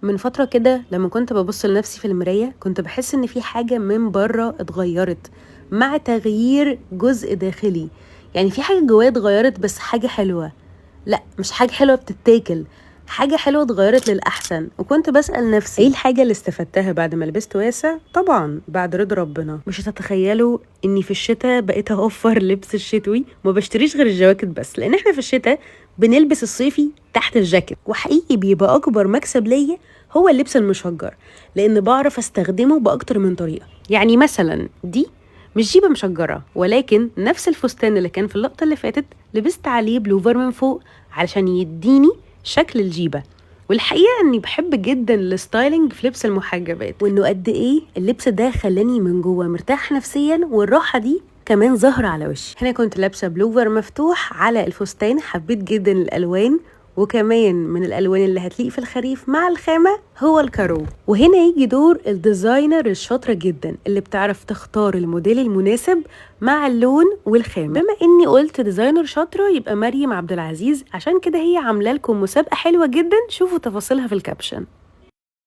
من فترة كده لما كنت ببص لنفسي في المراية كنت بحس إن في حاجة من بره اتغيرت مع تغيير جزء داخلي، يعني في حاجة جوايا اتغيرت، بس حاجة حلوة. لا مش حاجة حلوة بتتاكل، حاجة حلوة اتغيرت للأحسن. وكنت بسأل نفسي ايه الحاجة اللي استفدتها بعد ما لبست واسع؟ طبعا بعد رضا ربنا. مش هتتخيلوا اني في الشتاء بقيت اوفر لبس الشتوي وما بشتريش غير الجواكت بس، لان احنا في الشتاء بنلبس الصيفي تحت الجاكيت، وحقيقي بيبقى اكبر مكسب ليا هو اللبس المشجر، لان بعرف استخدمه باكتر من طريقة. يعني مثلا دي مش جيبة مشجرة، ولكن نفس الفستان اللي كان في اللقطة اللي فاتت لبست عليه بلوفر من فوق علشان يديني شكل الجيبة. والحقيقة اني بحب جدا ال styling في لبس المحجبات، وانه قد ايه اللبس ده خلاني من جوه مرتاح نفسيا، والراحة دي كمان ظاهرة على وشي. هنا كنت لابسة بلوفر مفتوح على الفستان، حبيت جدا الالوان، وكمان من الالوان اللي هتليق في الخريف مع الخامة هو الكارو. وهنا يجي دور ال designer الشاطرة جدا اللي بتعرف تختار الموديل المناسب مع اللون والخامة. بما اني قلت designer شاطرة يبقى مريم عبد العزيز، عشان كده هي عاملة لكم مسابقة حلوة جدا، شوفوا تفاصيلها في ال caption.